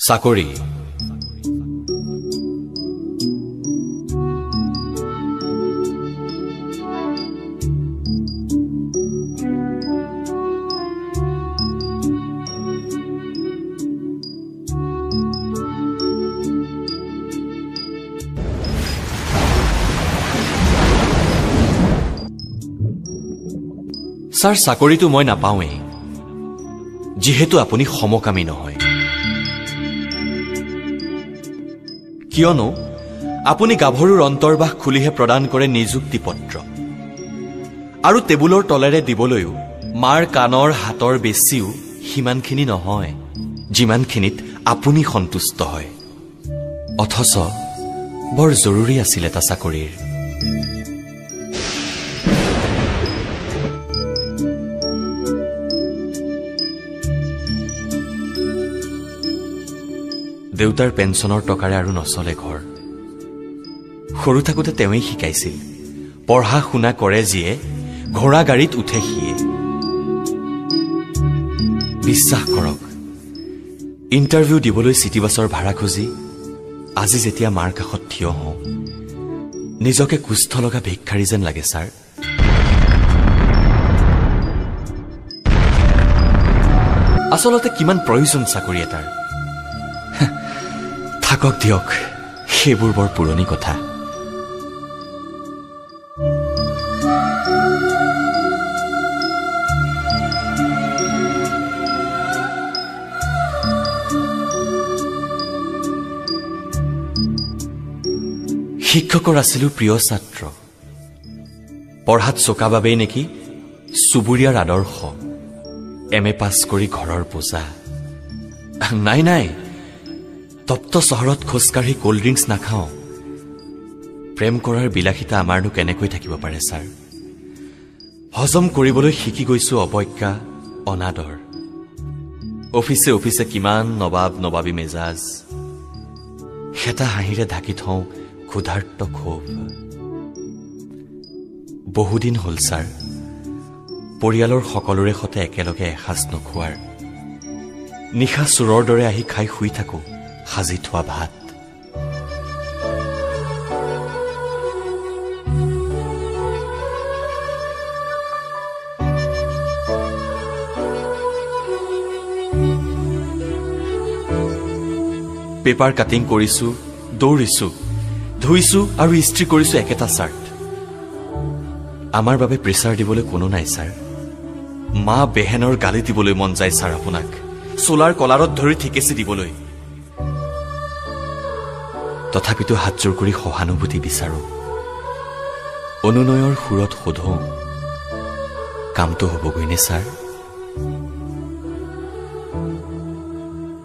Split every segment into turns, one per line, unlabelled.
চাকৰি ছাৰ, চাকৰিটো মই নাপাওঁৱেই, যিহেতু আপুনি সমকামী নহয়। কিয়নো আপুনি গাভৰুৰ অন্তৰ্বাস খুলিহে প্ৰদান কৰে নিযুক্তি পত্ৰ, আৰু টেবুলৰ তলেৰে দিবলৈও মাৰ কাণৰ হাতৰ বেছিও সিমানখিনি নহয় যিমানখিনিত আপুনি সন্তুষ্ট হয়। অথচ বৰ জৰুৰী আছিল এটা চাকৰিৰ। দেউতাৰ পেঞ্চনৰ টকাৰে আৰু নচলে ঘৰ। সৰু থাকোঁতে তেওঁৱেই শিকাইছিল, পঢ়া শুনা কৰে যিয়ে, ঘোঁৰা গাড়ীত উঠে সিয়ে। বিশ্বাস কৰক, ইণ্টাৰভিউ দিবলৈ চিটিবাছৰ ভাড়া খুজি আজি যেতিয়া মাৰ কাষত থিয় হওঁ, নিজকে কুষ্ঠ লগা ভিক্ষাৰী যেন লাগে ছাৰ। আচলতে কিমান প্ৰয়োজন চাকৰি এটাৰ। থাকক দিয়ক, সেইবোৰ বৰ পুৰণি কথা। শিক্ষকৰ আছিলো প্ৰিয় ছাত্ৰ, পঢ়াত চোকা বাবেই নেকি চুবুৰীয়াৰ আদৰ্শ। এম এ পাছ কৰি ঘৰৰ পূজা। নাই নাই, তপ্ত চহৰত খোজকাঢ়ি ক'ল্ড ড্ৰিংকছ নাখাওঁ। প্ৰেম কৰাৰ বিলাসিতা আমাৰনো কেনেকৈ থাকিব পাৰে ছাৰ? হজম কৰিবলৈ শিকি গৈছো অৱজ্ঞা, অনাদৰ। অফিচে অফিচে কিমান নবাব নবাবী মেজাজ, শেঁতা হাঁহিৰে ঢাকি থওঁ ক্ষুধাৰ্ত ক্ষোভ। বহুদিন হ'ল ছাৰ, পৰিয়ালৰ সকলোৰে সতে একেলগে এসাঁজ নোখোৱাৰ। নিশা চোৰৰ দৰে আহি খাই শুই থাকোঁ সাজি থোৱা ভাত। পেপাৰ কাটিং কৰিছো, দৌৰিছো, ধুইছো আৰু ইস্ত্ৰি কৰিছো একেটা চাৰ্ট। আমাৰ বাবে প্ৰেছাৰ দিবলৈ কোনো নাই ছাৰ। মা বেহেনৰ গালি দিবলৈ মন যায় ছাৰ আপোনাক, চোলাৰ কলাৰত ধৰি ঠিকেচি দিবলৈ। তথাপিতো হাতযোৰ কৰি সহানুভূতি বিচাৰো, অনুনয়ৰ সুৰত সোধো, কামটো হ'বগৈনে ছাৰ?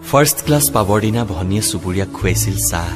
ফাৰ্ষ্ট ক্লাছ পাবৰ দিনা ভনীয়ে চুবুৰীয়াক খুৱাইছিল চাহ।